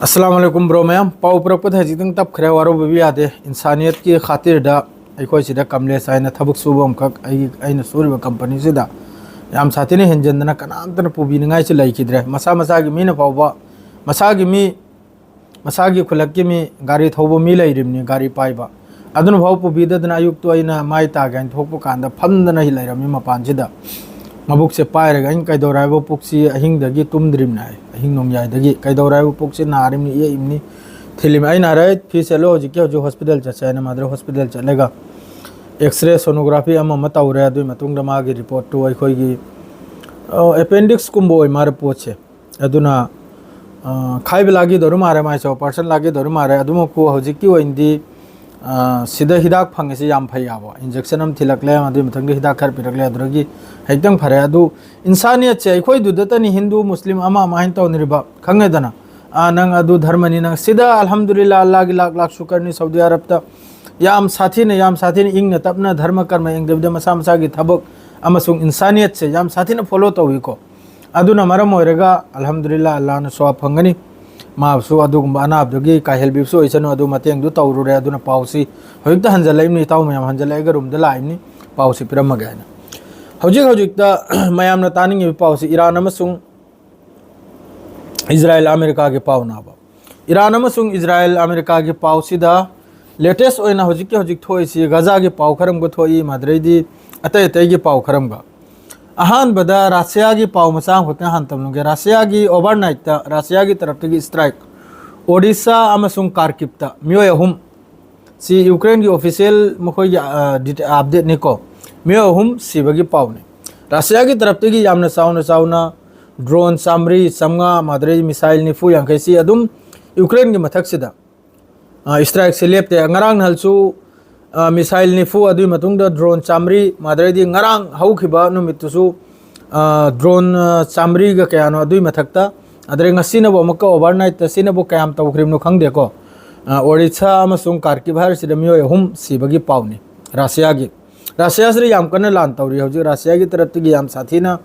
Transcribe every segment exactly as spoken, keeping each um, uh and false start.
ꯑꯁꯂꯥꯝ ꯑꯂꯩꯀꯨꯝ bro ꯃꯌꯥꯝ꯫ ꯄꯥꯎ ꯄꯨꯔꯛꯄꯗ ꯍꯧꯖꯤꯛꯇꯪ ꯇꯞꯈ꯭ꯔꯦ, ꯋꯥꯔꯧꯕꯤꯕ ꯌꯥꯗꯦ꯫ ꯏꯟꯁꯥꯅꯤꯌꯠꯀꯤ ꯈꯥꯇꯤꯔꯗ ꯑꯩꯈꯣꯏ ꯁꯤꯗ ꯀꯝꯂꯦꯁ ꯍꯥꯏꯅ ꯊꯕꯛ ꯁꯨꯕ ꯑꯃꯈꯛ ꯑꯩ, ꯑꯩꯅ ꯁꯨꯔꯤꯕ ꯀꯝꯄꯅꯤꯁꯤꯗ ꯌꯥꯝ ꯁꯥꯊꯤꯅ ꯍꯦꯟꯖꯟꯗꯅ ꯀꯅꯥꯝꯇꯅ ꯄꯨꯕꯤꯅꯤꯡꯉꯥꯏꯁꯨ ꯂꯩꯈꯤꯗ꯭ꯔꯦ꯫ ꯃꯁꯥ ꯃꯁꯥꯒꯤ ꯃꯤꯅ ꯐꯥꯎꯕ, ꯃꯁꯥꯒꯤ ꯃꯤ, ꯃꯁꯥꯒꯤ ꯈꯨꯜꯂꯛꯀꯤ ꯃꯤ, ꯒꯥꯔꯤ ꯊꯧꯕ ꯃꯤ ꯂꯩꯔꯤꯕꯅꯤ, ꯒꯥꯔꯤ ꯄꯥꯏꯕ, ꯑꯗꯨꯅ ꯐꯥꯎ ꯄꯨꯕꯤꯗꯗꯅ ꯑꯌꯨꯛꯇꯨ ꯑꯩꯅ ꯃꯥꯏ ꯇꯥꯒꯦ ꯍꯥꯏꯅ ꯊꯣꯛꯄ ꯀꯥꯟꯗ ꯐꯝꯗꯅ ꯂꯩꯔꯝꯃꯤ ꯃꯄꯥꯟꯁꯤꯗ꯫ ꯃꯕꯨꯛꯁꯦ ꯄꯥꯏꯔꯒ ꯑꯩꯅ ꯀꯩꯗꯧꯔꯦ ꯍꯥꯏꯕ ꯄꯨꯛꯁꯤ ꯑꯍꯤꯡꯗꯒꯤ ꯇꯨꯝꯗ꯭ꯔꯤꯕꯅꯦ ꯍꯥꯏ, ꯑꯍꯤꯡ ꯅꯣꯡꯌꯥꯏꯗꯒꯤ꯫ ꯀꯩꯗꯧꯔꯦ ꯍꯥꯏꯕ ꯄꯨꯛꯁꯤ ꯅꯥꯔꯤꯕꯅꯤ, ꯌꯦꯛꯏꯕꯅꯤ, ꯊꯤꯜꯂꯤꯕꯅꯤ꯫ ꯑꯩꯅ ꯍꯥꯏꯔꯦ, "ꯐꯤ ꯁꯦꯠꯂꯣ, ꯍꯧꯖꯤꯛꯀꯤ ꯍꯧꯖꯤꯛ ꯍꯣꯁꯄꯤꯇꯥꯜ ꯆꯠꯁꯦ" ꯍꯥꯏꯅ ꯃꯥꯗꯔ ꯍꯣꯁꯄꯤꯇꯥꯜ ꯆꯠꯂꯒ X-ray, sonography ꯑꯃ ꯑꯃ ꯇꯧꯔꯦ꯫ ꯑꯗꯨꯒꯤ ꯃꯇꯨꯡꯗ ꯃꯥꯒꯤ ꯔꯤꯄꯣꯔꯠꯇꯨ ꯑꯩꯈꯣꯏꯒꯤ ꯑꯦꯄꯦꯟꯗꯤꯛꯁꯀꯨꯝꯕ ꯑꯣꯏ ꯃꯥꯔꯦ ꯄꯣꯠꯁꯦ꯫ ꯑꯗꯨꯅ, ꯑ, ꯈꯥꯏꯕ ꯂꯥꯒꯤꯗꯧꯔꯤ ꯃꯥꯔꯦ, ꯃꯥꯏꯁꯦ ꯑꯣꯄꯔꯦꯁꯟ ꯂꯥꯒꯤꯗꯧꯔꯤ ꯃꯥꯔꯦ꯫ ꯑꯗꯨꯃꯛꯄꯨ ꯍꯧꯖꯤꯛꯀꯤ ꯑꯣꯏꯅꯗꯤ, ꯑ, ꯁꯤꯗ ꯍꯤꯗꯥꯛ ꯐꯪꯉꯤꯁꯤ ꯌꯥꯝ ꯐꯩ ꯌꯥꯕ꯫ ꯏꯟꯖꯦꯛꯁꯟ ꯑꯃ ꯊꯤꯜꯂꯛꯂꯦ, ꯑꯗꯨꯒꯤ ꯃꯊꯪꯗ ꯍꯤꯗꯥꯛ ꯈꯔ ꯄꯤꯔꯛꯂꯦ, ꯑꯗꯨꯗꯒꯤ ꯍꯦꯛꯇꯪ ꯐꯔꯦ꯫ ꯑꯗꯨ ꯏꯟꯁꯥꯅꯤꯌꯠꯁꯦ ꯑꯩꯈꯣꯏꯗꯨꯗꯇꯅꯤ ꯍꯤꯟꯗꯨ, ꯃꯨꯁꯂꯤꯝ ꯑꯃ ꯑꯃ ꯍꯥꯏꯅ ꯇꯧꯅꯔꯤꯕ, ꯈꯪꯉꯦꯗꯅ? ꯑ, ꯅꯪ ꯑꯗꯨ ꯙꯔꯃꯅꯤ, ꯅꯪ ꯁꯤꯗ ꯑꯜꯍꯝꯗꯨꯂꯤꯜꯂꯥ, ꯑꯜꯂꯥꯒꯤ ꯂꯥꯛ ꯂꯥꯛ ꯁꯨꯀꯔꯅꯤ, ꯁꯥꯎꯗꯤ ꯑꯔꯕꯇ ꯌꯥꯝ ꯁꯥꯊꯤꯅ, ꯌꯥꯝ ꯁꯥꯊꯤꯅ ꯏꯪꯅ ꯇꯞꯅ ꯙꯔꯃ ꯀꯔꯃ ꯌꯦꯡꯗꯕꯤꯗ ꯃꯁꯥ ꯃꯁꯥꯒꯤ ꯊꯕꯛ ꯑꯃꯁꯨꯡ ꯏꯟꯁꯥꯅꯤꯌꯠꯁꯦ ꯌꯥꯝ ꯁꯥꯊꯤꯅ ꯐꯣꯂꯣ ꯇꯧꯏꯀꯣ꯫ ꯑꯗꯨꯅ ꯃꯔꯝ ꯑꯣꯏꯔꯒ ꯑꯜꯍꯝꯗꯨꯂꯤꯜꯂꯥ, ꯑꯜꯂꯥꯍꯅ ꯁꯣꯋꯥꯕ ꯐꯪꯒꯅꯤ꯫ ꯃꯥꯕꯨꯁꯨ ꯑꯗꯨꯒꯨꯝꯕ ꯑꯅꯥꯕꯗꯨꯒꯤ ꯀꯥꯏꯍꯦꯜꯕꯤꯕꯁꯨ ꯑꯣꯏꯁꯅꯨ꯫ ꯑꯗꯨ ꯃꯇꯦꯡꯗꯨ ꯇꯧꯔꯨꯔꯦ꯫ ꯑꯗꯨꯅ ꯄꯥꯎꯁꯤ ꯍꯧꯖꯤꯛꯇ ꯍꯟꯖꯜꯂꯛꯏꯕꯅꯤ, ꯏꯇꯥꯎ ꯃꯌꯥꯝ ꯍꯟꯖꯜꯂꯛꯑꯒ ꯔꯨꯝꯗ ꯂꯥꯛꯏꯕꯅꯤ, ꯄꯥꯎꯁꯤ ꯄꯤꯔꯝꯃꯒꯦ ꯍꯥꯏꯅ꯫ ꯍꯧꯖꯤꯛ ꯍꯧꯖꯤꯛꯇ ꯃꯌꯥꯝꯅ ꯇꯥꯅꯤꯡꯉꯤꯕ ꯄꯥꯎꯁꯤ ꯏꯔꯥꯟ ꯑꯃꯁꯨꯡ ꯏꯖꯔꯥꯌꯦꯜ ꯑꯃꯦꯔꯤꯀꯥꯒꯤ ꯄꯥꯎꯅꯕ꯫ ꯏꯔꯥꯟ ꯑꯃꯁꯨꯡ ꯏꯖꯔꯥꯌꯦꯜ ꯑꯃꯦꯔꯤꯀꯥꯒꯤ ꯄꯥꯎꯁꯤꯗ ꯂꯦꯇꯦꯁ ꯑꯣꯏꯅ ꯍꯧꯖꯤꯛꯀꯤ ꯍꯧꯖꯤꯛ ꯊꯣꯛꯏꯁꯤ ꯒꯖꯥꯒꯤ ꯄꯥꯎ ꯈꯔ ꯑꯃꯒ ꯊꯣꯛꯏ, ꯃꯗꯨꯗꯩꯗꯤ ꯑꯇꯩ ꯑꯇꯩꯒꯤ ꯄꯥꯎ ꯈꯔ ꯑꯃꯒ꯫ ꯑꯍꯥꯟꯕꯗ ꯔꯁꯤꯌꯥꯒꯤ ꯄꯥꯎ ꯃꯆꯥ ꯑꯃꯈꯛꯇꯪ ꯍꯥꯟꯅ ꯇꯝꯂꯝꯒꯦ꯫ ꯔꯁꯤꯌꯥꯒꯤ ꯑꯣꯚꯔꯅꯥꯏꯠꯇ ꯔꯁꯤꯌꯥꯒꯤ ꯇꯔꯞꯇꯒꯤ ꯁ꯭ꯇ꯭ꯔꯥꯏꯛ ꯑꯣꯗꯤꯁꯥ ꯑꯃꯁꯨꯡ ꯀꯥꯔꯀꯤꯞꯇ ꯃꯤꯑꯣꯏ ꯑꯍꯨꯝ, ꯁꯤ ꯌꯨꯀ꯭ꯔꯦꯟꯒꯤ ꯑꯣꯐꯤꯁꯤꯌꯦꯜ ꯃꯈꯣꯏꯒꯤ, ꯑ, ꯗꯤꯇꯦ-, ꯑꯞꯗꯦꯠꯅꯤꯀꯣ꯫ ꯃꯤꯑꯣꯏ ꯑꯍꯨꯝ ꯁꯤꯕꯒꯤ ꯄꯥꯎꯅꯤ꯫ ꯔꯁꯤꯌꯥꯒꯤ ꯇꯔꯞꯇꯒꯤ ꯌꯥꯝꯅ ꯆꯥꯎꯅ ꯆꯥꯎꯅ ꯗ꯭ꯔꯣꯟ ꯆꯥꯝꯃꯔꯤ, ꯆꯥꯝꯃꯉꯥ, ꯃꯗꯨꯗꯩ ꯃꯤꯁꯥꯏꯜ ꯅꯤꯐꯨ, ꯌꯥꯡꯈꯩ, ꯁꯤ ꯑꯗꯨꯝ ꯌꯨꯀ꯭ꯔꯦꯟꯒꯤ ꯃꯊꯛꯁꯤꯗ, ꯑ, ꯁ꯭ꯇ꯭ꯔꯥꯏꯛꯁꯦ ꯂꯦꯞꯇꯦ꯫ ꯉꯔꯥꯡ ꯅꯍꯥꯟꯁꯨ, ꯑ, ꯃꯤꯁꯥꯏꯜ ꯅꯤꯐꯨ, ꯑꯗꯨꯒꯤ ꯃꯇꯨꯡꯗ ꯗ꯭ꯔꯣꯟ ꯆꯥꯝꯃꯔꯤ, ꯃꯗꯨꯗꯩꯗꯤ ꯉꯔꯥꯡ ꯍꯧꯈꯤꯕ ꯅꯨꯃꯤꯠꯇꯨꯁꯨ, ꯑ, ꯗ꯭ꯔꯣꯟ, ꯑ, ꯆꯥꯝꯃꯔꯤꯒ ꯀꯌꯥꯅꯣ ꯑꯗꯨꯒꯤ ꯃꯊꯛꯇ, ꯑꯗꯨꯗꯩ ꯉꯁꯤꯅꯕꯨ ꯑꯃꯨꯛꯀ ꯑꯣꯚꯔꯅꯥꯏꯠꯇ ꯁꯤꯅꯕꯨ ꯀꯌꯥꯝ ꯇꯧꯈ꯭ꯔꯤꯕꯅꯣ ꯈꯪꯗꯦꯀꯣ꯫ ꯑ, ꯑꯣꯔꯤꯁꯥ ꯑꯃꯁꯨꯡ ꯀꯥꯔꯀꯤꯞ ꯍꯥꯏꯔꯤꯁꯤꯗ ꯃꯤꯑꯣꯏ ꯑꯍꯨꯝ ꯁꯤꯕꯒꯤ ꯄꯥꯎꯅꯤ ꯔꯁꯤꯌꯥꯒꯤ꯫ ꯔꯁꯤꯌꯥꯁꯤꯗ ꯌꯥꯝ ꯀꯟꯅ ꯂꯥꯟ ꯇꯧꯔꯤ ꯍꯧꯖꯤꯛ꯫ ꯔꯁꯤꯌꯥꯒꯤ ꯇꯔꯞꯇꯒꯤ ꯌꯥꯝ ꯁꯥꯊꯤꯅ,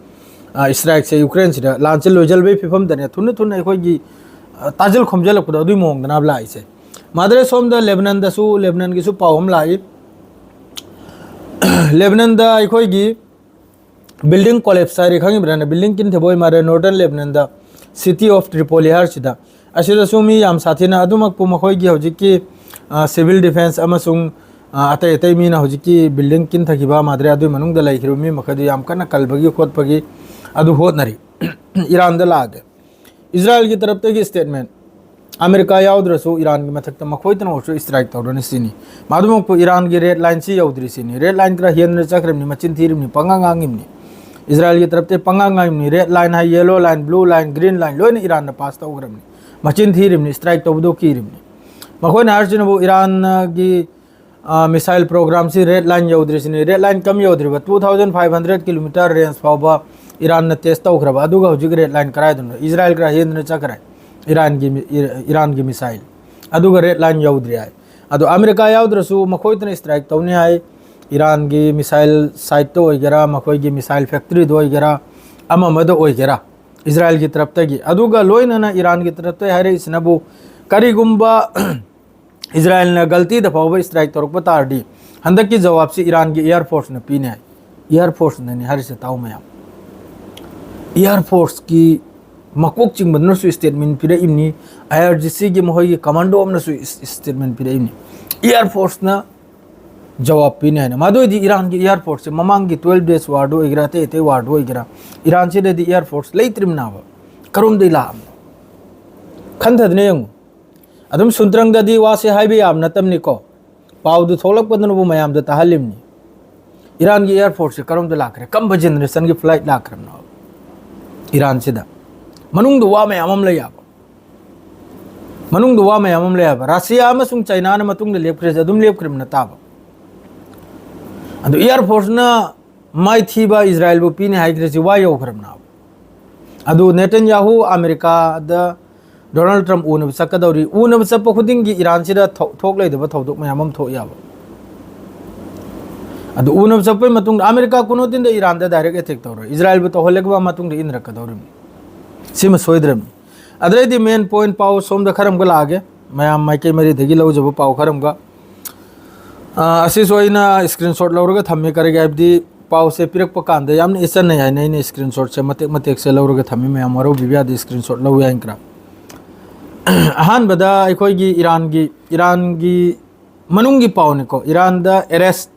ꯑ, ꯁ꯭ꯇ꯭ꯔꯥꯏꯛꯁꯦ ꯌꯨꯀ꯭ꯔꯦꯟꯁꯤꯗ ꯂꯥꯟꯁꯦ ꯂꯣꯏꯁꯤꯜꯕꯒꯤ ꯐꯤꯕꯝꯗꯅꯦ꯫ ꯊꯨꯅ ꯊꯨꯅ ꯑꯩꯈꯣꯏꯒꯤ, ꯇꯥꯖꯤꯜ ꯈꯣꯝꯖꯤꯜꯂꯛꯄꯗꯣ ꯑꯗꯨꯒꯤ ꯃꯑꯣꯡꯗꯅꯦꯕ ꯂꯥꯛꯏꯁꯦ꯫ ꯃꯥꯗ꯭ꯔꯦ, ꯁꯣꯝꯗ ꯂꯦꯕꯅꯟꯗꯁꯨ, ꯂꯦꯕꯅꯟꯒꯤꯁꯨ ꯄꯥꯎ ꯑꯃ ꯂꯥꯛꯏ꯫ ꯂꯦꯕꯅꯟꯗ ꯑꯩꯈꯣꯏꯒꯤ building collapse ꯍꯥꯏꯔꯦ, ꯈꯪꯉꯤꯕ꯭ꯔꯥꯅꯦ? Building ꯀꯤꯟꯊꯕ ꯑꯣꯏ ꯃꯥꯜꯂꯦ northern ꯂꯦꯕꯅꯟꯗ, city of Tripoli ꯍꯥꯏꯔꯤꯁꯤꯗ꯫ ꯑꯁꯤꯗꯁꯨ ꯃꯤ ꯌꯥꯝ ꯁꯥꯊꯤꯅ, ꯑꯗꯨꯃꯛꯄꯨ ꯃꯈꯣꯏꯒꯤ ꯍꯧꯖꯤꯛꯀꯤ, ꯑ, civil defence ꯑꯃꯁꯨꯡ, ꯑ, ꯑꯇꯩ ꯑꯇꯩ ꯃꯤꯅ ꯍꯧꯖꯤꯛꯀꯤ building ꯀꯤꯟꯊꯈꯤꯕ ꯃꯥꯗ꯭ꯔꯦ ꯑꯗꯨꯒꯤ ꯃꯅꯨꯡꯗ ꯂꯩꯈꯤꯕ ꯃꯤ ꯃꯈꯩꯗꯨ ꯌꯥꯝ ꯀꯟꯅ ꯀꯜꯕꯒꯤ ꯈꯣꯠꯄꯒꯤ ꯑꯗꯨ ꯍꯣꯠꯅꯔꯤ꯫ ꯏꯔꯥꯟꯗ ꯂꯥꯛꯑꯒꯦ꯫ ꯏꯖꯔꯥꯏꯜꯒꯤ ꯇꯔꯞꯇꯒꯤ statement, ꯑꯃꯦꯔꯤꯀꯥ ꯌꯥꯎꯗ꯭ꯔꯁꯨ ꯏꯔꯥꯟꯒꯤ ꯃꯊꯛꯇ ꯃꯈꯣꯏꯗꯅ ꯑꯣꯏꯔꯁꯨ strike ꯇꯧꯔꯅꯤ ꯁꯤꯅꯤ꯫ ꯃꯗꯨꯃꯛꯄꯨ ꯏꯔꯥꯟꯒꯤ red line ꯁꯤ ꯌꯧꯗ꯭ꯔꯤ ꯁꯤꯅꯤ꯫ Red line ꯈꯔ ꯍꯦꯟꯅ ꯆꯠꯈ꯭ꯔꯕꯅꯤ, ꯃꯆꯤꯟ ꯊꯤꯔꯤꯕꯅꯤ, ꯄꯉꯥꯡ ꯉꯥꯡꯉꯤꯕꯅꯤ꯫ ꯏꯖꯔꯥꯏꯜꯒꯤ ꯇꯔꯞꯇ ꯄꯉꯥꯡ ꯉꯥꯡꯉꯤꯕꯅꯤ꯫ Red line ꯍꯥꯏ, yellow line, blue line, green line ꯂꯣꯏꯅ ꯏꯔꯥꯟꯅ pass ꯇꯧꯈ꯭ꯔꯕꯅꯤ꯫ ꯃꯆꯤꯟ ꯊꯤꯔꯤꯕꯅꯤ, strike ꯇꯧꯕꯗꯣ ꯀꯤꯔꯤꯕꯅꯤ꯫ ꯃꯈꯣꯏꯅ ꯍꯥꯏꯔꯤꯁꯤꯅꯕꯨ ꯏꯔꯥꯟꯒꯤ ꯑ, missile program ꯁꯤ red line ꯌꯧꯗ꯭ꯔꯤꯁꯤꯅꯤ꯫ Red line ꯀꯝ ꯌꯧꯗ꯭ꯔꯤꯕ? Two thousand five hundred kilometer range ꯐꯥꯎꯕ ꯏꯔꯥꯟꯅ test ꯇꯧꯈ꯭ꯔꯕ, ꯑꯗꯨꯒ ꯍꯧꯖꯤꯛ red line ꯀꯗꯥꯏꯗꯅꯣ? ꯏꯖꯔꯥꯏꯜ ꯈꯔ ꯍꯦꯟꯗꯨꯅ ꯆꯠꯈ꯭ꯔꯦ ꯏꯔꯥꯟꯒꯤ ꯃꯤ-, ꯏꯔ-, ꯏꯔꯥꯟꯒꯤ missile, ꯑꯗꯨꯒ red line ꯌꯧꯗ꯭ꯔꯤ ꯍꯥꯏ꯫ ꯑꯗꯣ ꯑꯃꯦꯔꯤꯀꯥ ꯌꯥꯎꯗ꯭ꯔꯁꯨ ꯃꯈꯣꯏꯗꯅ strike ꯇꯧꯅꯤ ꯍꯥꯏ꯫ ꯏꯔꯥꯟꯒꯤ missile site ꯇ ꯑꯣꯏꯒꯦꯔꯥ, ꯃꯈꯣꯏꯒꯤ missile factory ꯗ ꯑꯣꯏꯒꯦꯔꯥ, ꯑꯃ ꯑꯃꯗ ꯑꯣꯏꯒꯦꯔꯥ, ꯏꯖꯔꯥꯏꯜꯒꯤ ꯇꯔꯞꯇꯒꯤ꯫ ꯑꯗꯨꯒ ꯂꯣꯏꯅꯅ ꯏꯔꯥꯟꯒꯤ ꯇꯔꯞꯇꯒꯤ ꯍꯥꯏꯔꯛꯏꯁꯤꯅꯕꯨ, ꯀꯔꯤꯒꯨꯝꯕ ꯏꯖꯔꯥꯏꯜꯅ ꯒꯜꯇꯤꯗ ꯐꯥꯎꯕ strike ꯇꯧꯔꯛꯄ ꯇꯥꯔꯗꯤ, ꯍꯟꯗꯛꯀꯤ ꯖꯋꯥꯕꯁꯤ ꯏꯔꯥꯟꯒꯤ air force ꯅ ꯄꯤꯅꯤ ꯍꯥꯏ꯫ Air force ꯅꯅꯤ ꯍꯥꯏꯔꯤꯁꯦ, ꯇꯥꯎ ꯃꯌꯥꯝ꯫ Air force ꯀꯤ ꯃꯀꯣꯛ ꯆꯤꯡꯕꯗꯨꯅꯁꯨ statement ꯄꯤꯔꯛꯏꯕꯅꯤ, I R G C ꯒꯤ ꯃꯈꯣꯏꯒꯤ commando ꯑꯃꯅꯁꯨ is-, statement ꯄꯤꯔꯛꯏꯕꯅꯤ꯫ Air force ꯅ ꯖꯋꯥꯕ ꯄꯤꯅꯤ ꯍꯥꯏꯅ꯫ ꯃꯗꯨ ꯑꯣꯏꯗꯤ ꯏꯔꯥꯟꯒꯤ air force ꯁꯦ ꯃꯃꯥꯡꯒꯤ twelve days war ꯗ ꯑꯣꯏꯒꯦꯔꯥ, ꯑꯇꯩ ꯑꯇꯩ war ꯗ ꯑꯣꯏꯒꯦꯔꯥ, ꯏꯔꯥꯟꯁꯤꯗꯗꯤ air force ꯂꯩꯇ꯭ꯔꯤꯕꯅꯦꯕ꯫ ꯀꯔꯣꯝꯗꯩ ꯂꯥꯛꯑꯕꯅꯣ? ꯈꯟꯊꯗꯅ ꯌꯦꯡꯉꯨ꯫ ꯑꯗꯨꯝ ꯁꯨꯟꯇ꯭ꯔꯪꯗꯗꯤ ꯋꯥꯁꯦ ꯍꯥꯏꯕ ꯌꯥꯕ ꯅꯠꯇꯕꯅꯤꯀꯣ, ꯄꯥꯎꯗꯨ ꯊꯣꯛꯂꯛꯄꯗꯨꯅꯕꯨ ꯃꯌꯥꯝꯗ ꯇꯥꯍꯜꯂꯤꯕꯅꯤ꯫ ꯏꯔꯥꯟꯒꯤ air force ꯁꯦ ꯀꯔꯣꯝꯗ ꯂꯥꯛꯈ꯭ꯔꯦ? ꯀꯔꯝꯕ generation ꯒꯤ flight ꯂꯥꯛꯈ꯭ꯔꯕꯅꯣ ꯏꯔꯥꯟꯁꯤꯗ? ꯃꯅꯨꯡꯗ ꯋꯥ ꯃꯌꯥꯝ ꯑꯃ ꯂꯩ ꯍꯥꯏꯕ꯫ ꯃꯅꯨꯡꯗ ꯋꯥ ꯃꯌꯥꯝ ꯑꯃ ꯂꯩ ꯍꯥꯏꯕ꯫ ꯔꯁꯤꯌꯥ ꯑꯃꯁꯨꯡ ꯆꯥꯏꯅꯥꯅ ꯃꯇꯨꯡꯗ ꯂꯦꯞꯈ꯭ꯔꯤꯁꯦ ꯑꯗꯨꯝ ꯂꯦꯞꯈ꯭ꯔꯤꯕ ꯅꯠꯇꯕ꯫ ꯑꯗꯨ air force ꯅ ꯃꯥꯏꯊꯤꯕ ꯏꯖꯔꯥꯏꯜꯕꯨ ꯄꯤꯅꯤ ꯍꯥꯏꯈ꯭ꯔꯤꯁꯤ ꯋꯥ ꯌꯧꯈ꯭ꯔꯕꯅꯦꯕ꯫ ꯑꯗꯨ ꯅꯦꯇꯟꯌꯥꯍꯨ ꯑꯃꯦꯔꯤꯀꯥꯗ ꯗꯣꯅꯥꯜꯗ ꯇ꯭ꯔꯝꯞ ꯎꯅꯕ ꯆꯠꯀꯗꯧꯔꯤ꯫ ꯎꯅꯕ ꯆꯠꯄ ꯈꯨꯗꯤꯡꯒꯤ ꯏꯔꯥꯟꯁꯤꯗ ꯊꯣꯛ-, ꯊꯣꯛꯂꯣꯏꯗꯕ ꯊꯧꯗꯣꯛ ꯃꯌꯥꯝ ꯑꯃ ꯊꯣꯛꯑꯦꯕ꯫ ꯑꯗꯨ ꯎꯅꯕ ꯆꯠꯄꯒꯤ ꯃꯇꯨꯡꯗ ꯑꯃꯦꯔꯤꯀꯥ ꯀꯣꯟꯅꯨꯡꯗ ꯏꯔꯥꯟꯗ direct attack ꯇꯧꯔꯣꯏ꯫ ꯏꯖꯔꯥꯏꯜꯕꯨ ꯇꯧꯍꯜꯂꯒ ꯃꯇꯨꯡꯗ ꯏꯟꯅꯔꯛꯀꯗꯧꯔꯤꯕꯅꯤ꯫ ꯁꯤꯃ ꯁꯣꯏꯗ꯭ꯔꯕꯅꯤ꯫ ꯑꯗꯩꯗꯤ main point ꯄꯥꯎ ꯁꯣꯝꯗ ꯈꯔ ꯑꯃꯒ ꯂꯥꯛꯑꯒꯦ, ꯃꯌꯥꯝ ꯃꯥꯏꯀꯩ ꯃꯔꯤꯗꯒꯤ ꯂꯧꯖꯕ ꯄꯥꯎ ꯈꯔ ꯑꯃꯒ꯫ ꯑ, ꯑꯁꯤꯁꯨ ꯑꯩꯅ screenshot ꯂꯧꯔꯒ ꯊꯝꯃꯤ, ꯀꯔꯤꯒꯤ ꯍꯥꯏꯕꯗꯤ ꯄꯥꯎꯁꯦ ꯄꯤꯔꯛꯄ ꯀꯥꯟꯗ ꯌꯥꯝꯅ ꯏꯆꯟꯅꯩ ꯍꯥꯏꯅ ꯑꯩꯅ screenshotꯁꯦ ꯃꯇꯦꯛ ꯃꯇꯦꯛꯁꯦ ꯂꯧꯔꯒ ꯊꯝꯃꯤ꯫ ꯃꯌꯥꯝ ꯋꯥꯔꯧꯕꯤꯕ ꯌꯥꯗꯦ, screenshot ꯂꯧ ꯌꯥꯏ ꯈꯔ꯫ ꯑꯍꯥꯟꯕꯗ ꯑꯩꯈꯣꯏꯒꯤ ꯏꯔꯥꯟꯒꯤ, ꯏꯔꯥꯟꯒꯤ ꯃꯅꯨꯡꯒꯤ ꯄꯥꯎꯅꯤꯀꯣ, ꯏꯔꯥꯟꯗ arrest,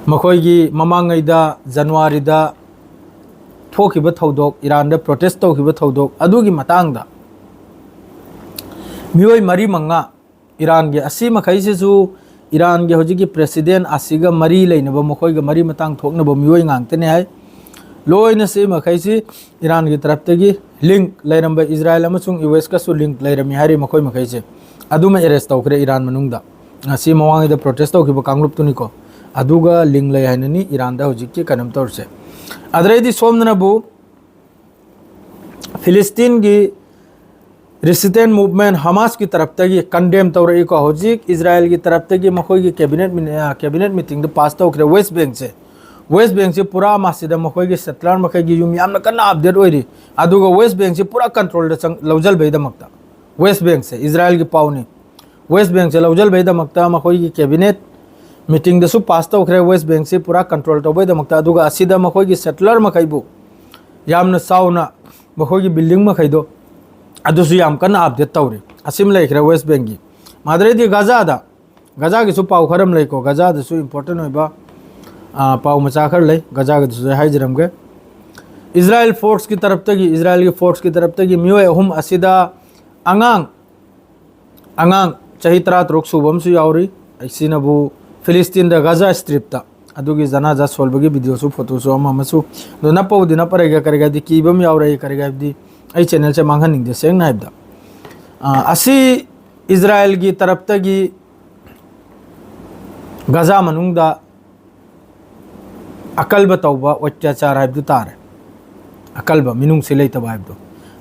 ꯃꯈꯣꯏꯒꯤ ꯃꯃꯥꯡꯉꯩꯗ ꯖꯅꯋꯥꯔꯤꯗ ꯊꯣꯛꯈꯤꯕ ꯊꯧꯗꯣꯛ, ꯏꯔꯥꯟꯗ protest ꯇꯧꯈꯤꯕ ꯊꯧꯗꯣꯛ ꯑꯗꯨꯒꯤ ꯃꯇꯥꯡꯗ ꯃꯤꯑꯣꯏ ꯃꯔꯤ ꯃꯉꯥ, ꯏꯔꯥꯟꯒꯤ ꯑꯁꯤ ꯃꯈꯩꯁꯤꯁꯨ ꯏꯔꯥꯟꯒꯤ ꯍꯧꯖꯤꯛꯀꯤ president ꯑꯁꯤꯒ ꯃꯔꯤ ꯂꯩꯅꯕ, ꯃꯈꯣꯏꯒ ꯃꯔꯤ ꯃꯇꯥꯡ ꯊꯣꯛꯅꯕ ꯃꯤꯑꯣꯏ ꯉꯥꯛꯇꯅꯤ ꯍꯥꯏ꯫ ꯂꯣꯏꯅ ꯁꯤ ꯃꯈꯩꯁꯤ ꯏꯔꯥꯟꯒꯤ ꯇꯔꯞꯇꯒꯤ link ꯂꯩꯔꯝꯕ, ꯏꯖꯔꯥꯏꯜ ꯑꯃꯁꯨꯡ ꯌꯨ ꯑꯦꯁꯀꯁꯨ link ꯂꯩꯔꯝꯃꯤ ꯍꯥꯏꯔꯤ ꯃꯈꯣꯏ ꯃꯈꯩꯁꯦ꯫ ꯑꯗꯨꯃ arrest ꯇꯧꯈ꯭ꯔꯦ ꯏꯔꯥꯟ ꯃꯅꯨꯡꯗ꯫ ꯉꯁꯤ ꯃꯃꯥꯡꯉꯩꯗ protest ꯇꯧꯈꯤꯕ ꯀꯥꯡꯂꯨꯞꯇꯨꯅꯤꯀꯣ, ꯑꯗꯨꯒ link ꯂꯩ ꯍꯥꯏꯅꯅꯤ ꯏꯔꯥꯟꯗ ꯍꯧꯖꯤꯛꯀꯤ ꯀꯩꯅꯣꯝ ꯇꯧꯔꯤꯁꯦ꯫ ꯑꯗꯩꯗꯤ ꯁꯣꯝꯗꯅꯕꯨ ꯐꯤꯂꯤꯁꯇꯤꯟꯒꯤ resistance movement ꯍꯃꯥꯁꯀꯤ ꯇꯔꯞꯇꯒꯤ condemn ꯇꯧꯔꯛꯏꯀꯣ꯫ ꯍꯧꯖꯤꯛ ꯏꯖꯔꯥꯏꯜꯒꯤ ꯇꯔꯞꯇꯒꯤ ꯃꯈꯣꯏꯒꯤ cabinet ꯃꯤ-, ꯑ, cabinet meetingꯗ pass ꯇꯧꯈ꯭ꯔꯦ West Bankꯁꯦ꯫ West Bankꯁꯦ ꯄꯨꯔꯥ ꯃꯁꯤꯗ ꯃꯈꯣꯏꯒꯤ settler ꯃꯈꯩꯒꯤ ꯌꯨꯝ ꯌꯥꯝꯅ ꯀꯟꯅ update ꯑꯣꯏꯔꯤ꯫ ꯑꯗꯨꯒ West Bankꯁꯦ ꯄꯨꯔꯥ controlꯗ ꯆꯪ-, ꯂꯧꯁꯤꯟꯕꯒꯤꯗꯃꯛꯇ, West Bankꯁꯦ ꯏꯖꯔꯥꯏꯜꯒꯤ ꯄꯥꯎꯅꯤ꯫ West Bankꯁꯦ ꯂꯧꯁꯤꯟꯕꯒꯤꯗꯃꯛꯇ ꯃꯈꯣꯏꯒꯤ cabinet meetingꯗꯁꯨ pass ꯇꯧꯈ꯭ꯔꯦ West Bankꯁꯦ ꯄꯨꯔꯥ control ꯇꯧꯕꯒꯤꯗꯃꯛꯇ꯫ ꯑꯗꯨꯒ ꯑꯁꯤꯗ ꯃꯈꯣꯏꯒꯤ settler ꯃꯈꯩꯕꯨ ꯌꯥꯝꯅ ꯆꯥꯎꯅ ꯃꯈꯣꯏꯒꯤ building ꯃꯈꯩꯗꯣ ꯑꯗꯨꯁꯨ ꯌꯥꯝ ꯀꯟꯅ update ꯇꯧꯔꯤ꯫ ꯑꯁꯤꯃ ꯂꯩꯈ꯭ꯔꯦ West Bankꯒꯤ꯫ ꯃꯗꯨꯗꯩꯗꯤ ꯒꯖꯥꯗ, ꯒꯖꯥꯒꯤꯁꯨ ꯄꯥꯎ ꯈꯔ ꯑꯃ ꯂꯩꯀꯣ, ꯒꯖꯥꯗꯁꯨ important ꯑꯣꯏꯕ, ꯑ, ꯄꯥꯎ ꯃꯆꯥ ꯈꯔ ꯂꯩ, ꯒꯖꯥꯒꯤꯗꯨꯁꯨ ꯑꯩ ꯍꯥꯏꯖꯔꯝꯒꯦ꯫ ꯏꯖꯔꯥꯏꯜ forceꯀꯤ ꯇꯔꯞꯇꯒꯤ, ꯏꯖꯔꯥꯏꯜꯒꯤ forceꯀꯤ ꯇꯔꯞꯇꯒꯤ ꯃꯤꯑꯣꯏ ꯑꯍꯨꯝ ꯑꯁꯤꯗ ꯑꯉꯥꯡ, ꯑꯉꯥꯡ ꯆꯍꯤ ꯇꯔꯥꯇꯔꯨꯛ ꯁꯨꯕ ꯑꯃꯁꯨ ꯌꯥꯎꯔꯤ꯫ ꯑꯁꯤꯅꯕꯨ ꯐꯤꯂꯤꯁꯇꯤꯟꯗ ꯒꯖꯥ ꯁ꯭ꯇ꯭ꯔꯤꯞꯇ ꯑꯗꯨꯒꯤ ꯖꯅꯥꯖꯥ ꯁꯣꯜꯕꯒꯤ videoꯁꯨ, photoꯁꯨ ꯑꯃ ꯑꯃꯁꯨ꯫ ꯑꯗꯣ ꯅꯞꯄꯕꯨꯗꯤ ꯅꯞꯄꯔꯣꯏꯒꯦ, ꯀꯔꯤꯒꯤ ꯍꯥꯏꯕꯗꯤ ꯀꯤꯕ ꯑꯃ ꯌꯥꯎꯔꯛꯏ, ꯀꯔꯤꯒꯤ ꯍꯥꯏꯕꯗꯤ ꯑꯩ channelꯁꯦ ꯃꯥꯡꯍꯟꯅꯤꯡꯗꯦ ꯁꯦꯡꯅ ꯍꯥꯏꯕꯗ꯫ ꯑ, ꯑꯁꯤ ꯏꯖꯔꯥꯏꯜꯒꯤ ꯇꯔꯞꯇꯒꯤ ꯒꯖꯥ ꯃꯅꯨꯡꯗ ꯑꯀꯜꯕ ꯇꯧꯕ ꯑꯣꯏꯇ꯭ꯌꯥꯆꯥꯔ ꯍꯥꯏꯕꯗꯨ ꯇꯥꯔꯦ꯫ ꯑꯀꯜꯕ, ꯃꯤꯅꯨꯡꯁꯤ ꯂꯩꯇꯕ ꯍꯥꯏꯕꯗꯣ꯫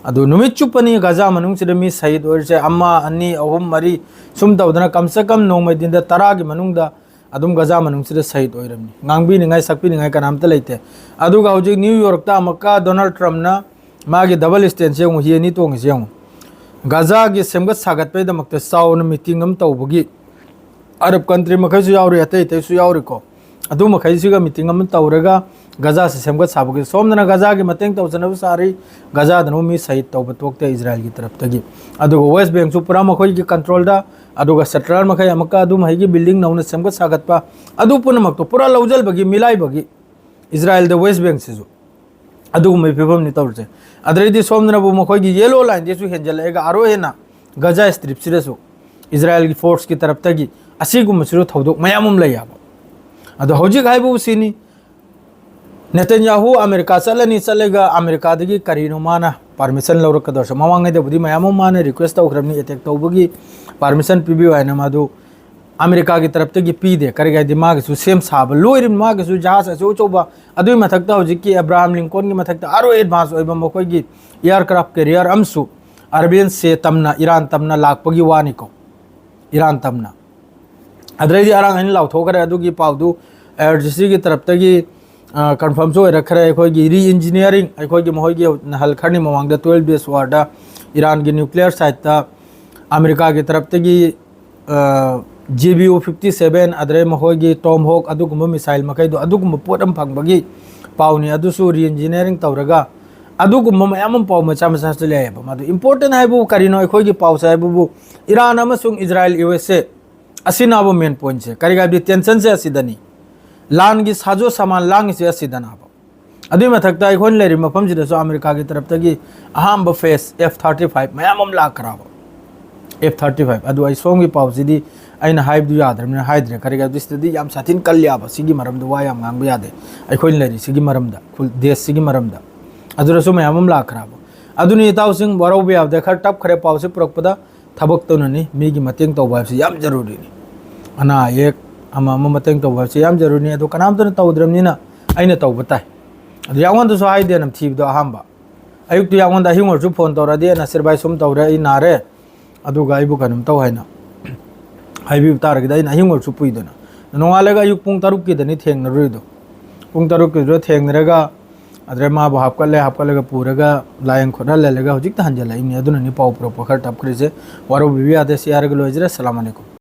ꯑꯗꯨ ꯅꯨꯃꯤꯠ ꯆꯨꯞꯄꯅꯤ ꯒꯖꯥ ꯃꯅꯨꯡꯁꯤꯗ ꯃꯤ ꯁꯍꯤꯗ ꯑꯣꯏꯔꯤꯁꯦ, ꯑꯃ, ꯑꯅꯤ, ꯑꯍꯨꯝ, ꯃꯔꯤ ꯁꯨꯝ ꯇꯧꯗꯅ ꯀꯝ ꯁꯦ ꯀꯝ ꯅꯣꯡꯃꯩ ꯗꯤꯟꯗ ꯇꯔꯥꯒꯤ ꯃꯅꯨꯡꯗ ꯑꯗꯨꯝ ꯒꯖꯥ ꯃꯅꯨꯡꯁꯤꯗ ꯁꯍꯤꯗ ꯑꯣꯏꯔꯝꯃꯤ꯫ ꯉꯥꯡꯕꯤꯅꯤꯡꯉꯥꯏ ꯁꯛꯄꯤꯅꯤꯡꯉꯥꯏ ꯀꯅꯥꯝꯇ ꯂꯩꯇꯦ꯫ ꯑꯗꯨꯒ ꯍꯧꯖꯤꯛ ꯅ꯭ꯌꯨ ꯌꯣꯔꯛꯇ ꯑꯃꯨꯛꯀ ꯗꯣꯅꯥꯜꯗ ꯇ꯭ꯔꯝꯞꯅ ꯃꯥꯒꯤ ꯗꯕꯜ ꯁ꯭ꯇꯦꯟꯁꯦ ꯌꯦꯡꯉꯨ, ꯍꯤ ꯑꯅꯤ ꯇꯣꯡꯉꯤꯁꯦ ꯌꯦꯡꯉꯨ꯫ ꯒꯖꯥꯒꯤ ꯁꯦꯝꯒꯠ ꯁꯥꯒꯠꯄꯩꯗꯃꯛꯇ ꯆꯥꯎꯅ ꯃꯤꯇꯤꯡ ꯑꯃ ꯇꯧꯕꯒꯤ, ꯑꯔꯕ ꯀꯟꯇ꯭ꯔꯤ ꯃꯈꯩꯁꯨ ꯌꯥꯎꯔꯤ, ꯑꯇꯩ ꯑꯇꯩꯁꯨ ꯌꯥꯎꯔꯤꯀꯣ, ꯑꯗꯨ ꯃꯈꯩꯁꯤꯒ ꯃꯤꯇꯤꯡ ꯑꯃ ꯇꯧꯔꯒ ꯒꯖꯥꯁꯦ ꯁꯦꯝꯒꯠ ꯁꯥꯕꯒꯤ, ꯁꯣꯝꯗꯅ ꯒꯖꯥꯒꯤ ꯃꯇꯦꯡ ꯇꯧꯖꯅꯕ ꯁꯥꯔꯤ, ꯒꯖꯥꯗꯅ ꯑꯃꯨꯛ ꯃꯤ ꯁꯍꯤꯗ ꯇꯧꯕ ꯇꯣꯛꯇꯦ ꯏꯖꯔꯥꯏꯜꯒꯤ ꯇꯔꯞꯇꯒꯤ꯫ ꯑꯗꯨꯒ ꯋꯦꯁ ꯕꯦꯡꯁꯨ ꯄꯨꯔꯥ ꯃꯈꯣꯏꯒꯤ ꯀꯟꯇ꯭ꯔꯣꯜꯗ, ꯑꯗꯨꯒ ꯁꯦꯇꯂꯔ ꯃꯈꯩ ꯑꯃꯨꯛꯀ ꯑꯗꯨ ꯃꯍꯩꯒꯤ ꯕꯤꯜꯗꯤꯡ ꯅꯧꯅ ꯁꯦꯝꯒꯠ ꯁꯥꯒꯠꯄ, ꯑꯗꯨ ꯄꯨꯝꯅꯃꯛꯇꯣ ꯄꯨꯔꯥ ꯂꯧꯁꯤꯟꯕꯒꯤ, ꯃꯤꯂꯥꯏꯕꯒꯤ ꯏꯖꯔꯥꯏꯜꯗ ꯋꯦꯁ ꯕꯦꯡꯁꯤꯁꯨ ꯑꯗꯨꯒꯨꯝꯕꯒꯤ ꯐꯤꯕꯝꯅꯤ ꯇꯧꯔꯤꯁꯦ꯫ ꯑꯗꯩꯗꯤ ꯁꯣꯝꯗꯅꯕꯨ ꯃꯈꯣꯏꯒꯤ ꯌꯦꯂꯣ ꯂꯥꯏꯟꯗꯩꯁꯨ ꯍꯦꯟꯖꯜꯂꯛꯑꯒ ꯑꯥꯔ ꯑꯣ ꯍꯦꯟꯅ ꯒꯖꯥ ꯁ꯭ꯇ꯭ꯔꯤꯞꯁꯤꯗꯁꯨ ꯏꯖꯔꯥꯏꯜꯒꯤ ꯐꯣꯔꯁꯀꯤ ꯇꯔꯞꯇꯒꯤ ꯑꯁꯤꯒꯨꯝꯕꯁꯤꯁꯨ ꯊꯧꯗꯣꯛ ꯃꯌꯥꯝ ꯑꯃ ꯂꯩ ꯍꯥꯏꯕ꯫ ꯑꯗꯣ ꯍꯧꯖꯤꯛ ꯍꯥꯏꯕꯕꯨ ꯁꯤꯅꯤ, ꯅꯦꯇꯟꯌꯥꯍꯨ ꯑꯃꯦꯔꯤꯀꯥ ꯆꯠꯂꯅꯤ, ꯆꯠꯂꯒ ꯑꯃꯦꯔꯤꯀꯥꯗꯒꯤ ꯀꯔꯤꯅꯣ ꯃꯥꯅ ꯄꯥꯔꯃꯤꯁꯟ ꯂꯧꯔꯛꯀꯗꯧꯔꯤꯁꯦ? ꯃꯃꯥꯡꯉꯩꯗꯕꯨꯗꯤ ꯃꯌꯥꯝ ꯑꯃ ꯃꯥꯅ ꯔꯤꯀ꯭ꯋꯦꯁ ꯇꯧꯈ꯭ꯔꯕꯅꯤ ꯑꯦꯇꯦꯛ ꯇꯧꯕꯒꯤ, ꯄꯥꯔꯃꯤꯁꯟ ꯄꯤꯕꯤꯌꯨ ꯍꯥꯏꯅ ꯃꯥꯗꯨ ꯑꯃꯦꯔꯤꯀꯥꯒꯤ ꯇꯔꯞꯇꯒꯤ ꯄꯤꯗꯦ꯫ ꯀꯔꯤꯒꯤ ꯍꯥꯏꯗꯤ ꯃꯥꯒꯤꯁꯨ ꯁꯦꯝ ꯁꯥꯕ ꯂꯣꯏꯔꯤꯕ, ꯃꯥꯒꯤꯁꯨ ꯖꯍꯥꯖ ꯑꯆꯧ ꯑꯆꯧꯕ, ꯑꯗꯨꯒꯤ ꯃꯊꯛꯇ ꯍꯧꯖꯤꯛꯀꯤ ꯑꯦꯕ꯭ꯔꯥꯍꯥꯝ ꯂꯤꯡꯀꯣꯟꯒꯤ ꯃꯊꯛꯇ ꯑꯔꯣꯏ ꯑꯦꯗꯚꯥꯟꯁ ꯑꯣꯏꯕ ꯃꯈꯣꯏꯒꯤ ꯑꯦꯌꯥꯔꯀ꯭ꯔꯥꯐ ꯀꯦꯔꯤꯌꯔ ꯑꯃꯁꯨ ꯑꯔꯕꯤꯌꯟꯁꯦ ꯇꯝꯅ, ꯏꯔꯥꯟ ꯇꯝꯅ ꯂꯥꯛꯄꯒꯤ ꯋꯥꯅꯤꯀꯣ, ꯏꯔꯥꯟ ꯇꯝꯅ꯫ ꯑꯗꯨꯗꯩꯗꯤ ꯑꯔꯥꯡ ꯑꯩꯅ ꯂꯥꯎꯊꯣꯛꯈ꯭ꯔꯦ ꯑꯗꯨꯒꯤ ꯄꯥꯎꯗꯨ, ꯑꯥꯏ ꯑꯥꯔ ꯖꯤ ꯁꯤꯒꯤ ꯇꯔꯞꯇꯒꯤ ꯀꯟꯐꯥꯔꯝꯁꯨ ꯑꯣꯏꯔꯛꯈ꯭ꯔꯦ꯫ ꯑꯩꯈꯣꯏꯒꯤ ꯔꯤꯏꯟꯖꯤꯅꯤꯌꯥꯔꯤꯡ, ꯑꯩꯈꯣꯏꯒꯤ ꯃꯈꯣꯏꯒꯤ ꯅꯍꯜ ꯈꯔꯅꯤ ꯃꯃꯥꯡꯗ ꯇꯨꯋꯦꯜꯐ ꯗꯦꯖ ꯋꯥꯔꯗ ꯏꯔꯥꯟꯒꯤ ꯅ꯭ꯌꯨꯀ꯭ꯂꯤꯌꯔ ꯁꯥꯏꯠꯇ ꯑꯃꯦꯔꯤꯀꯥꯒꯤ ꯇꯔꯞꯇꯒꯤ G B U fifty seven, ꯑꯗꯩ ꯃꯈꯣꯏꯒꯤ ꯇꯣꯝꯍꯣꯛ, ꯑꯗꯨꯒꯨꯝꯕ ꯃꯤꯁꯥꯏꯜ ꯃꯈꯩꯗꯣ, ꯑꯗꯨꯒꯨꯝꯕ ꯄꯣꯠ ꯑꯃ ꯐꯪꯕꯒꯤ ꯄꯥꯎꯅꯤ꯫ ꯑꯗꯨꯁꯨ ꯔꯤꯏꯟꯖꯤꯅꯤꯌꯥꯔꯤꯡ ꯇꯧꯔꯒ ꯑꯗꯨꯒꯨꯝꯕ ꯃꯌꯥꯝ ꯑꯃ ꯄꯥꯎ ꯃꯆꯥ ꯃꯆꯥꯁꯨ ꯂꯩꯌꯦꯕ꯫ ꯃꯗꯨ ꯏꯝꯄꯣꯔꯇꯦꯟ ꯍꯥꯏꯕꯕꯨ ꯀꯔꯤꯅꯣ? ꯑꯩꯈꯣꯏꯒꯤ ꯄꯥꯎꯁꯦ ꯍꯥꯏꯕꯕꯨ ꯏꯔꯥꯟ ꯑꯃꯁꯨꯡ ꯏꯖꯔꯥꯏꯜ, ꯌꯨ ꯑꯦꯁ ꯑꯦ, ꯑꯁꯤꯅꯕꯨ ꯃꯦꯟ ꯄꯣꯏꯟꯁꯦ꯫ ꯀꯔꯤꯒꯤ ꯍꯥꯏꯕꯗꯤ ꯇꯦꯟꯁꯟꯁꯦ ꯑꯁꯤꯗꯅꯤ, ꯂꯥꯟꯒꯤ ꯁꯥꯖꯣ ꯁꯥꯃꯥꯟ ꯂꯥꯡꯉꯤꯁꯦ ꯑꯁꯤꯗꯅꯕ꯫ ꯑꯗꯨꯒꯤ ꯃꯊꯛꯇ ꯑꯩꯈꯣꯏꯅ ꯂꯩꯔꯤꯕ ꯃꯐꯝꯁꯤꯗꯁꯨ ꯑꯃꯦꯔꯤꯀꯥꯒꯤ ꯇꯔꯞꯇꯒꯤ ꯑꯍꯥꯟꯕ ꯐꯦꯁ ꯑꯦꯐ ꯊꯥꯔꯇꯤ ꯐꯥꯏꯚ ꯃꯌꯥꯝ ꯑꯃ ꯂꯥꯛꯈ꯭ꯔꯕ꯫ ꯑꯦꯐ ꯊꯥꯔꯇꯤ ꯐꯥꯏꯚ ꯑꯗꯨ ꯑꯩ ꯁꯣꯝꯒꯤ ꯄꯥꯎꯁꯤꯗꯤ ꯑꯩꯅ ꯍꯥꯏꯕꯗꯨ ꯌꯥꯗ꯭ꯔꯕꯅꯤꯅ ꯍꯥꯏꯗ꯭ꯔꯦ꯫ ꯀꯔꯤꯒꯤ ꯍꯥꯏꯕꯗꯤ ꯁꯤꯗꯗꯤ ꯌꯥꯝ ꯁꯥꯊꯤꯅ ꯀꯜꯂꯤ ꯍꯥꯏꯕ, ꯁꯤꯒꯤ ꯃꯔꯝꯗ ꯋꯥ ꯌꯥꯝ ꯉꯥꯡꯕ ꯌꯥꯗꯦ꯫ ꯑꯩꯈꯣꯏꯅ ꯂꯩꯔꯤꯁꯤꯒꯤ ꯃꯔꯝꯗ, ꯈꯨꯜ ꯗꯦꯁꯁꯤꯒꯤ ꯃꯔꯝꯗ, ꯑꯗꯨꯗꯁꯨ ꯃꯌꯥꯝ ꯑꯃ ꯂꯥꯛꯈ꯭ꯔꯕ꯫ ꯑꯗꯨꯅꯤ ꯏꯇꯥꯎꯁꯤꯡ, ꯋꯥꯔꯧꯕ ꯌꯥꯗꯦ, ꯈꯔ ꯇꯞꯈ꯭ꯔꯦ ꯄꯥꯎꯁꯤ ꯄꯨꯔꯛꯄꯗ꯫ ꯊꯕꯛꯇꯧꯅꯅꯤ, ꯃꯤꯒꯤ ꯃꯇꯦꯡ ꯇꯧꯕ ꯍꯥꯏꯕꯁꯤ ꯌꯥꯝ ꯖꯔꯨꯔꯤꯅꯤ꯫ ꯑꯅꯥ ꯑꯌꯦꯛ ꯑꯃ ꯑꯃ ꯃꯇꯦꯡ ꯇꯧꯕ ꯍꯥꯏꯕꯁꯤ ꯌꯥꯝ ꯖꯔꯨꯔꯤꯅꯤ꯫ ꯑꯗꯨ ꯀꯅꯥꯝꯇꯅ ꯇꯧꯗ꯭ꯔꯕꯅꯤꯅ ꯑꯩꯅ ꯇꯧꯕ ꯇꯥꯏ꯫ ꯑꯗꯨ ꯌꯥꯉꯣꯟꯗꯁꯨ ꯍꯥꯏꯗꯦ ꯅꯝꯊꯤꯕꯗꯣ ꯑꯍꯥꯟꯕ꯫ ꯑꯌꯨꯛꯇ ꯌꯥꯉꯣꯟꯗ ꯑꯍꯤꯡ ꯑꯣꯏꯔꯁꯨ ꯐꯣꯟ ꯇꯧꯔꯗꯤ, "ꯅꯥꯁꯤꯔ ꯚꯥꯏ, ꯁꯨꯝ ꯇꯧꯔꯦ, ꯑꯩ ꯅꯥꯔꯦ, ꯑꯗꯨꯒ ꯑꯩꯕꯨ ꯀꯩꯅꯣꯝ ꯇꯧ" ꯍꯥꯏꯅ ꯍꯥꯏꯕꯤꯕ ꯇꯥꯔꯒꯗꯤ ꯑꯩꯅ ꯑꯍꯤꯡ ꯑꯣꯏꯔꯁꯨ ꯄꯨꯏꯗꯅ꯫ ꯅꯣꯡꯉꯥꯜꯂꯒ ꯑꯌꯨꯛ ꯄꯨꯡ ꯇꯔꯨꯛꯀꯤꯗꯅꯤ ꯊꯦꯡꯅꯔꯨꯔꯤꯗꯣ꯫ ꯄꯨꯡ ꯇꯔꯨꯛꯀꯤꯗꯨꯗ ꯊꯦꯡꯅꯔꯒ ꯑꯗꯨꯗ ꯃꯥꯕꯨ ꯍꯥꯞꯀꯠꯂꯦ, ꯍꯥꯞꯀꯠꯂꯒ ꯄꯨꯔꯒ ꯂꯥꯏꯌꯦꯡ ꯈꯣꯠꯍꯜꯍꯜꯂꯒ ꯍꯧꯖꯤꯛꯇ ꯍꯟꯖꯜꯂꯛꯏꯕꯅꯤ꯫ ꯑꯗꯨꯅꯅꯤ ꯄꯥꯎ ꯄꯨꯔꯛꯄ ꯈꯔ ꯇꯞꯈ꯭ꯔꯤꯁꯦ꯫ ꯋꯥꯔꯧꯕꯤꯕ ꯌꯥꯗꯦ꯫ ꯁꯤ ꯍꯥꯏꯔꯒ ꯂꯣꯏꯖꯔꯦ꯫ ꯑꯁꯂꯥꯝ ꯑꯂꯩꯀꯨꯝ꯫